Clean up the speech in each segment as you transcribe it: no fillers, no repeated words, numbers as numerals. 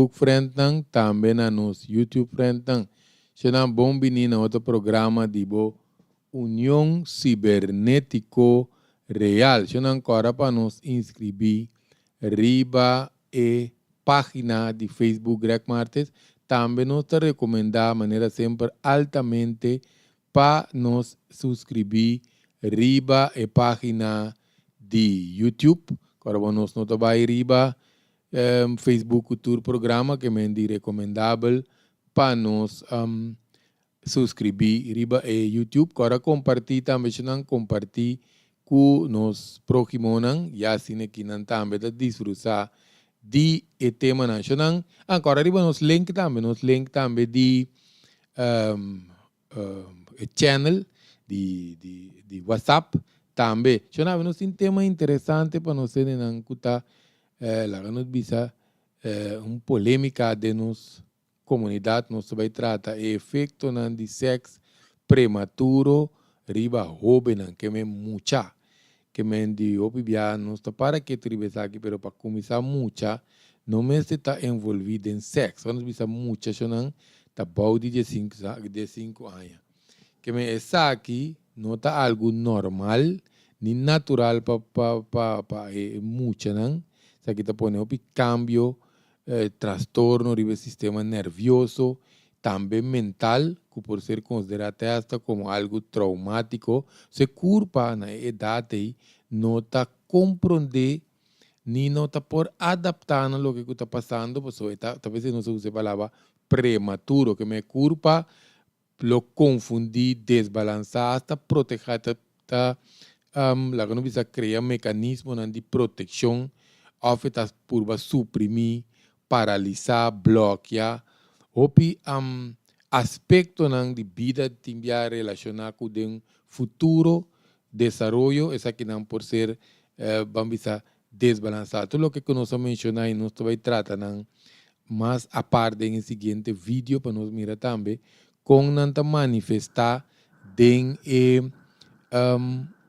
Facebook friendnan, tambe na nos YouTube friendnan. Shonnan, bon bini na otro programa di bo Union Cibernetico Real. Shonnan, kòrda pa nos inskribí riba e página di Facebook Greg Martes. Tambe nos ta rekomendá manera semper altamente pa nos suskribí riba e página di YouTube. Kòrda bo nos no ta bai riba Facebook ku tur programa ke men di rekomendabel pa nos suskribí riba e YouTube. Kòrda kompartí tambe shonnan, kompartí ku nos próhimonan ya asina ki nan tambe ta disfrutá di e temanan. Shonnan, ah, kòrda riba nos link tambe, nos link tambe di e channel di di di WhatsApp tambe. Shonnan, nos tin tema interesante pa nos hendenan ku ta laga nos bisa un polémika den nos komunidat. Nos ta bai trata e efektonan di sèks prematuro riba hóbennan, ke men mucha. Ke men di hopi bia nos ta para ketu riba esaki, pero pa kuminsá mucha no mester ta envolví den sèks. Ora nos bisa mucha shonnan ta bou di 15 aña. Ke men esaki no ta algu normal ni natural pa pa pa pa e muchanan. Esaki ta pone hopi kambio, trastorno riba e sistema nervioso, tambe mental, ku por ser konsiderá te hasta komo algu traumátiko. Su e kurpa na e edat ei no ta komprondé ni no ta por adaptá na loke ku ta pasando, pasobra e ta, ta p'esei nos a usa e palabra prematuro, ke men e kurpa lo konfundí, desbalansá, hasta protehá, ta ta laga nos bisa krea mekanismonan di protekshon òf e ta purba suprimí, paralisá, blòkia hopi aspektonan di bida tin bia relashoná ku den futuro desaroyo esakinan por ser ban bisa desbalansá. Tur loke ku nos a menshoná i nos ta bai trata nan mas apart den e siguiente video pa nos mira tambe kon nan ta manifestá den e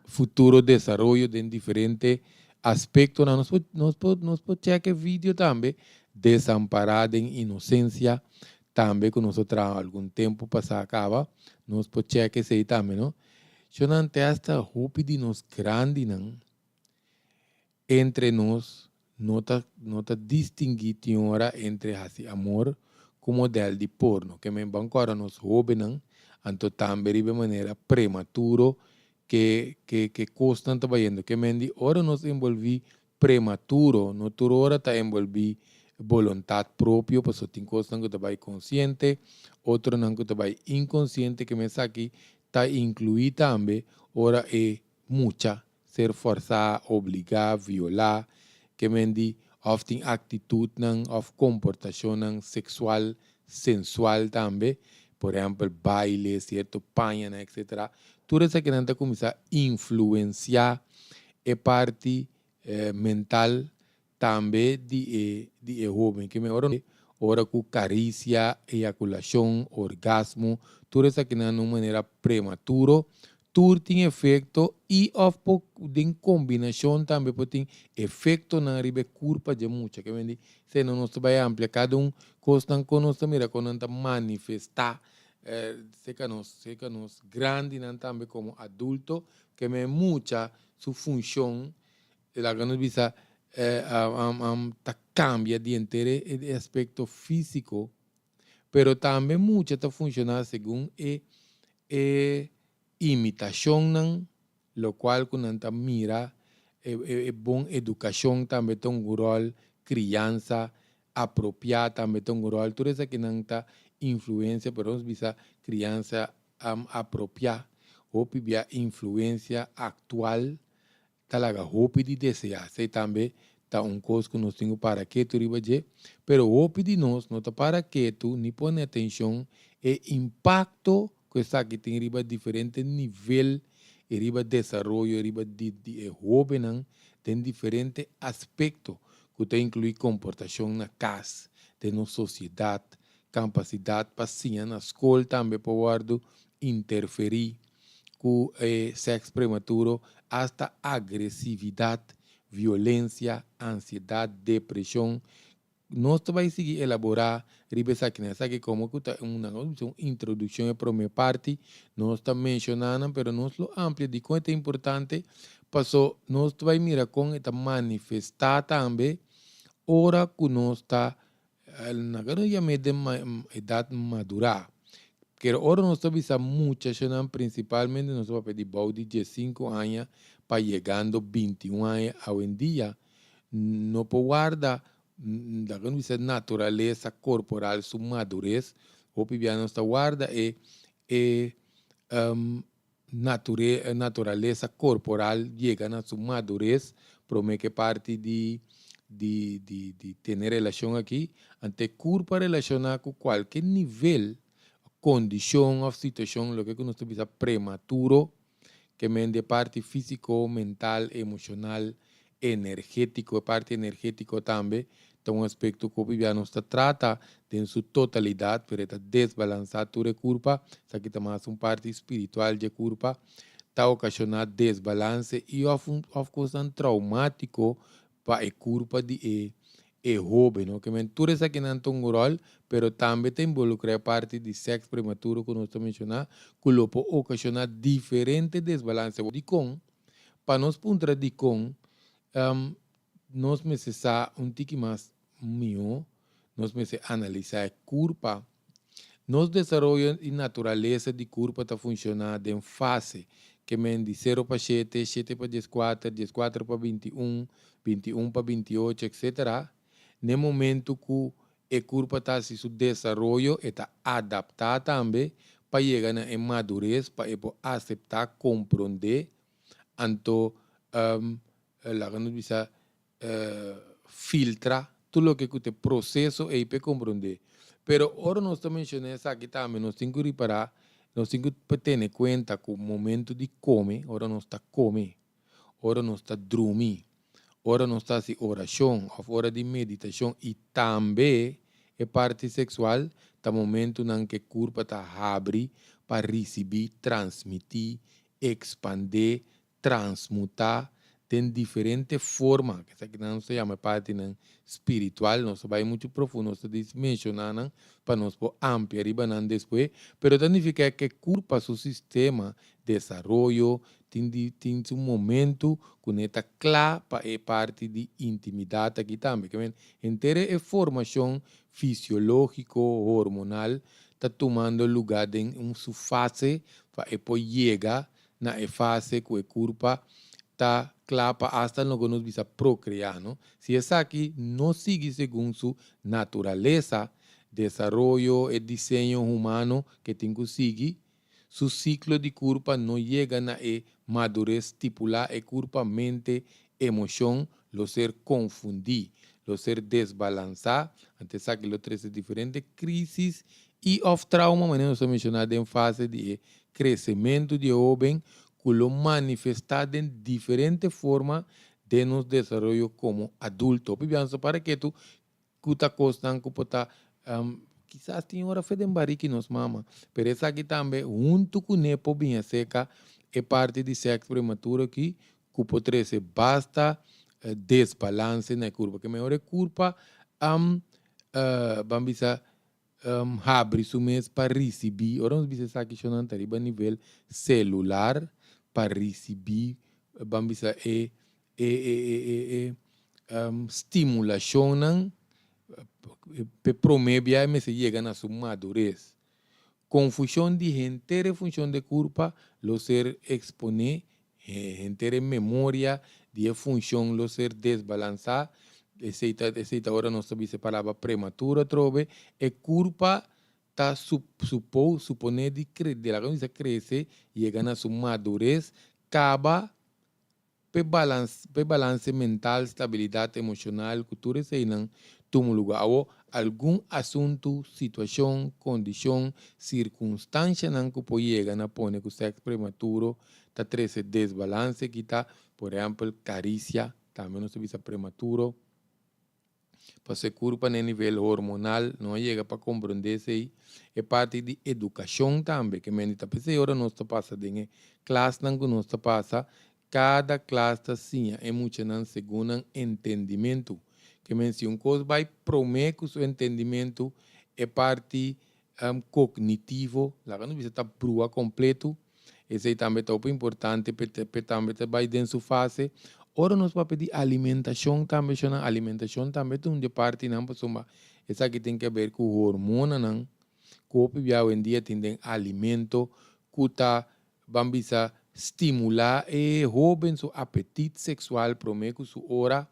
futuro desaroyo den diferente aspektonan. Nos por nos por nos por chèk e video tambe Desampará den Inosensia tambe ku nos a traha algun tempu pasá kaba. Nos por chèk esei tambe no. Shonnan te asta hopi di nos grandinan entre nos no ta no ta distinguí tin ora entre hasi amor ku modèl di porno. Ke men ban kòrda nos hóbennan, anto tambe riba e manera prematuro ke ke ke kosnan ta bayendo. Ke men di ora nos enbolví prematuro, no tur ora ta enbolbí boluntat propio, pasobra tin kosnan ku ta bai konsiente, otronan ku ta bai inkonsiente, ke men esaki ta inkluí tambe ora e mucha ser forsá, obligá, violá, ke men di òf tin aktitutnan òf komportashonnan seksual sensual tambe, por ehèmpel baile, sierto pañanan etcetera. Tur esakinan ta kuminsá influensiá e parti mental tambe di e di e hoben. Ke men ora ora ku karisia, eyakulashon, orgasmo, tur esakinan na un manera prematuro, tur tin efekto i òf por den kombinashon tambe por tin efektonan riba e kurpa dje mucha. Ke men di esei nos ta bai amplia kada un kosnan kon nos ta mira kon nan ta manifestá serka nos serka nos grandinan tambe komo adulto. Ke men mucha su funshon Laga nos bisa ta cambia di henter e aspecto fisico, pero tambe mucha ta funciona segun e e imitacionnan locual cu nan ta mira, e bon educacion tambe ta un rol, crianza apropia tambe ta un rol, tur esakinan ta influencia, pero nos bisa crianza apropia hopi bia influencia actual ta laga hopi di deseá. Esei tambe ta un kos ku nos tin ku para ketu riba dje. Pero hopi di nos no ta para ketu ni pone atenshon e impakto ku esaki tin riba diferente nivel i riba desaroyo riba di di e hóbennan den diferente aspekto ku ta inkluí komportashon na kas, den nos sosiedat, kampasidat pa siña na skol tambe por wòrdu interferí ku e sèks prematuro, asta agresividat, violensia, ansiedat, depreshon. Nos ta bai sigui elaborá riba esakinan. Esaki komo ku ta un un introdukshon e promé parti, nos ta menshoná nan, pero nos lo amplia dikon e ta importante, paso nos ta bai mira kon e ta manifestá tambe ora ku nos ta laga nos yam'é den edat madurá. Kere ora nos ta bisa muchachnan prinsipalmente nos ta papia di bou di diesinku aña pa yegando 21 aña awendia, no por warda laga nos bisa naturalesa korporal su madures, hopi bia nos ta warda e e naturalesa korporal yega na su madures prome ke parti di di di di tene relashon aki, ante kurpa relashona ku kualke nivel, kondishon òf situashon loke ku nos ta bisa prematuro. Ke men di e parti físiko, mental, emoshonal, energétiko. E parti energétiko tambe ta un aspekto ku hopi bia nos ta trata den su totalidat, pero e ta desbalansá tur e kurpa. Esaki ta mas un parti spiritual dje kurpa. Ta okashoná desbalanse i òf un òf kosnan traumátiko pa e kurpa di e e hoben, no? Ke men tur esakinan ta un ròl, pero tambe ta involukrá e parti di sèks prematuro ku nos ta menshoná, ku lo por okashoná diferente desbalanse. Dikon? Pa nos puntra dikon, nos mester sa un tiki mas mihó, nos mester analisá e kurpa. Nos desaroyo i naturalesa di kurpa ta funshoná den fase, ke men di sero pa shete, shete pa 14, 14 pa 21, 21 pa 28, etcetera. N'e momentu ku e kurpa ta hasi su desaroyo e ta adaptá tambe pa yega na e madures pa e por aseptá, komprondé, anto laga nos bisa filtra tur loke ku ta e proseso ei pa e komprondé. Pero ora nos ta menshoná esaki tambe nos tin ku ripará, nos tin ku tene kuenta ku momentu di kome, ora nos ta kome, ora nos ta drumi, ora nos ta hasi orashon òf ora di meditashon i tambe e parti seksual ta momentunan ku e kurpa ta habri pa risibí, transmití, ekspandé transmutá den diferente forma, esakinan nos ta yama e partinan spiritual, nos ta bai muchu profundo, nos ta dis menshoná nan pa nos por amplia riba nan despues, pero ta nifiká ke kurpa su sistema desaroyo tin di tin su momento ku ne ta kla pa e parti di intimidat aki tambe, ke men henter e formashon fisiológiko, hormonal ta tumando lugá den un su fase pa e por yega na e fase ku e kurpa ta kla pa asta loke nos bisa prokreá, no? Si esaki no sigui segun su naturalesa, desaroyo, e diseño humano ke tin ku sigui, su siklo di kurpa no yega na e madures stipulá, e kurpa, mente, emoshon lo ser konfundí, lo ser desbalansá, anto esaki lo trese diferente krísis i òf trauma, manera nos a menshoná den fase di e kresementu di e hóben ku lo manifestá den diferente forma den nos desaroyo komo adulto. Hopi biaha nos ta para ketu ku ta kosnan ku por ta kisas tin ora fe den bariki nos mama, pero esaki tambe huntu kuné por bin aserka e parti di sèks prematuro aki ku por trese basta desbalanse na e kurpa. Ke mehor e kurpa ban bisa habri su mes pa risibí, ora nos bisa esaki shonnan ta riba nivel selular pa risibí ban bisa e e e e e e stimulashonnan p'e promé biaha e mester yega na su madures. Konfushon di henter e funshon di e kurpa lo ser eksponé, henter e memoria di e funshon lo ser desbalansá, esei ta esei ta ora nos ta bisa e palabra prematuro atrobe, e kurpa ta supo suponé di kre di laga nos bisa krese yega na su madures kaba p'e balans p'e balanse mental, stabilidat emoshonal ku tur eseinan tuma lugá. Awor, algun asuntu, situashon, kondishon, sirkunstanshanan ku por yega na pone ku sèks prematuro ta trese desbalanse ki ta, por ehèmpel, karisia, tambe nos ta bisa prematuro. Pasobra e kurpa na e nivel hormonal no a yega pa komprondé esei. E parti di edukashon tambe, ke mende ta p'esei ora nos ta pasa den e klasnan ku nos ta pasa, kada klas ta siña e muchanan segun nan entendimentu. Ke men si un kos bai promé ku su entendimentu, e parti kognitivo, laga nos bisa ta brua kompletu. Esei tambe ta hopi importante p'e tambe ta bai den su fase. Ora nos papia di alimentashon tambe shonnan, alimentashon tambe ta un di e partinan pasobra esaki tin ke ber ku hormonanan ku hopi bia awendia tin den alimento ku ta ban bisa stimulá e hóben su apetit seksual promé ku su ora.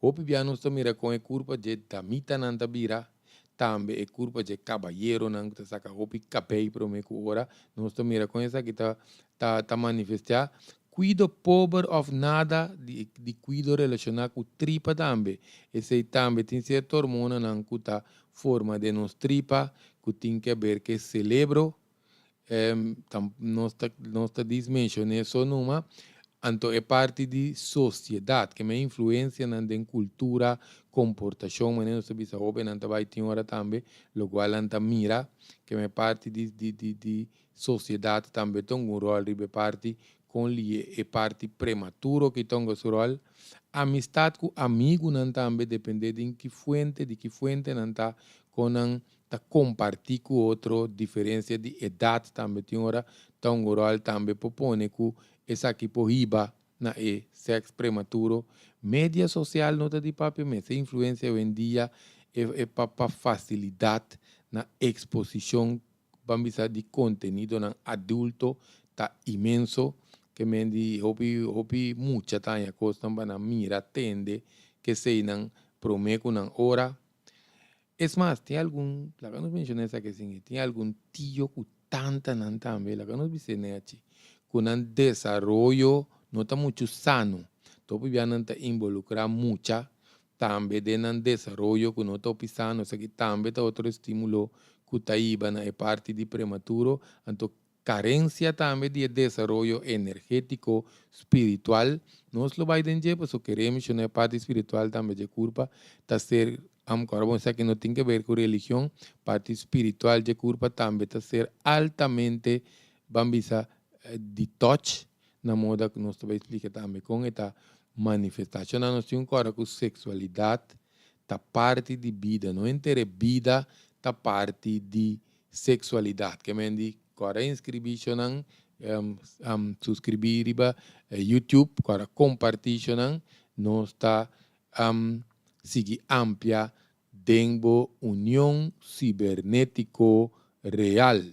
Hopi bia nos ta mira kon e kurpa dje damitanan ta bira, tambe e kurpa dje kabayeronan ku ta saka hopi kabei promé ku ora. Nos ta mira kon esaki ta ta ta manifestiá. Kuido pober òf nada di di kuido relashoná ku tripa tambe. Esei tambe tin sierto hormonanan ku ta forma den nos tripa ku tin ke ber ku e selebro. Nos ta nos ta dis mencion'é so numa, anto e parti di sociedad, ke men influencianan den cultura, comportacion, manera nos ta bisa hobennan ta bai tin ora tambe, locual nan ta mira, ke men parti di di di di sociedad tambe ta un rol riba e parti con li e parti prematuro ki tonga su rol. Amistad cu amigunan tambe depende den ki fuente, di ki fuente nan ta, con nan ta kompartí ku otro, diferensia di edat tambe tin ora ta un ròl tambe por pone ku esaki por hiba na e sèks prematuro. Media sosial no ta di papia mes, e influensia awendia e e pa pa fasilidat na eksposishon ban bisa di kontenidonan adulto ta imenso ke men di hopi hopi mucha ta haña kosnan pa nan mira, tende keseinan promé ku nan ora. Es mas, tin algun, laga nos menciona esaki asin, tin algun tio cu tantanan tambe, laga nos bis'é nechi, cu nan desaroyo no ta mucho sano. Topi bia nan ta involucra mucha tambe den nan desaroyo cu no ta hopi sano. Esaki tambe ta otro estimulo cu ta hiba na e parti di prematuro. Anto Carencia tambe di e desaroyo energetico spiritual. Nos lo bay den dje paso kere menciona e parti spiritual tambe dje curpa ta ser amcora bon esaki no tin ke ber cu religion, parti spiritual dje curpa tambe ta ser altamente ban bisa di touch na moda cu nos ta bay splica tambe con e ta manifesta. Shona nos tin un cora cu sexualidad ta parti di bida no henter e bida ta parti di Sexualidad. Ke men di kòrda inscribí shonan, suscribí riba YouTube, kòrda compartí shonan. Nos ta sigui amplia den bo union cibernetico real.